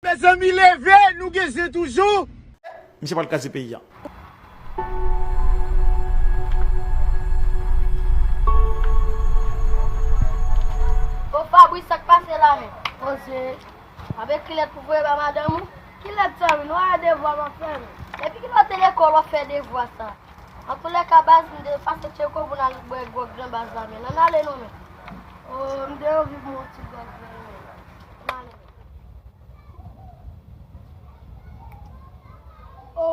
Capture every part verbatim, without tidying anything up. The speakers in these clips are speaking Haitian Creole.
Mezanmi, leve, nou gen zen toujou. Misye pral kraze peyi a. Bon, Fabrice, sa k pase la menm? Poze. Avèk ki lèt pou voye ba madanm ou? Ki lèt sa, wi? Nou a devwa m ap fè, men. Depi kilè w te lekòl w ap fè devwa sa? Antoulèka, baz, m te pase Tcheko pou n al bwè gwòg nan baz la, men. Ann ale non, men. O, m te anvi bwè yon ti gwòg vre, men. Ann ale. O,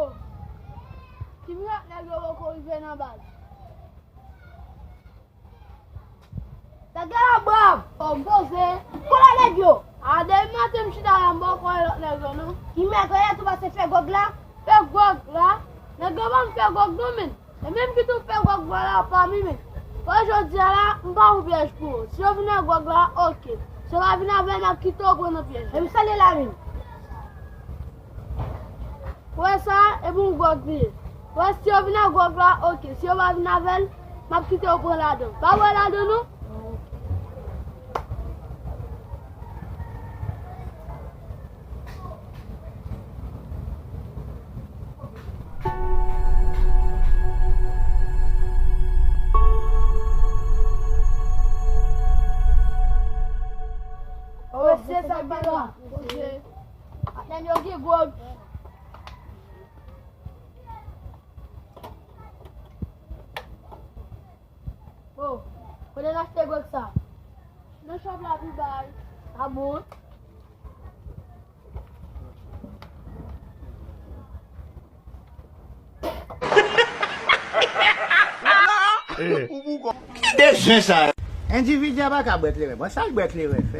ki mirak nèg yo poko rive nan baz. Nèg yo la brav. O, m poze. Kote nèg yo? A, depi maten m chita la, m poko wè lòt nèg yo, non. Ki mèg yo ye tou pase fè gwòg la? Fè gwòg la? Nèg yo ban m fè gwòg, non, men. E menm ki tou fè gwòg vòlè a pa mi men. Fò jodi a la, m pa yon pyèj pou yo. Si yo vin ak gwòg la, oke. Si yo pa vin avè l, m ap kite yo pran nan pyèj la. E m sale la menm. Ou wè sa, e pou yon gwòg li ye. Ou wè, si yo vin ak gwòg la, oke. Si yo pa vin avè l, m ap kite yo pran ladan. Pa wè ladan non. O, mesye, sa k pa la. Mesye. Patnè m yo gen gwòg. O, kote n achte gwòg sa? Nan shop la pi bay. A bon? Ki bezwen sa? Endividi a pa ka bwè kleren. Bon, sa l bwè kleren fè?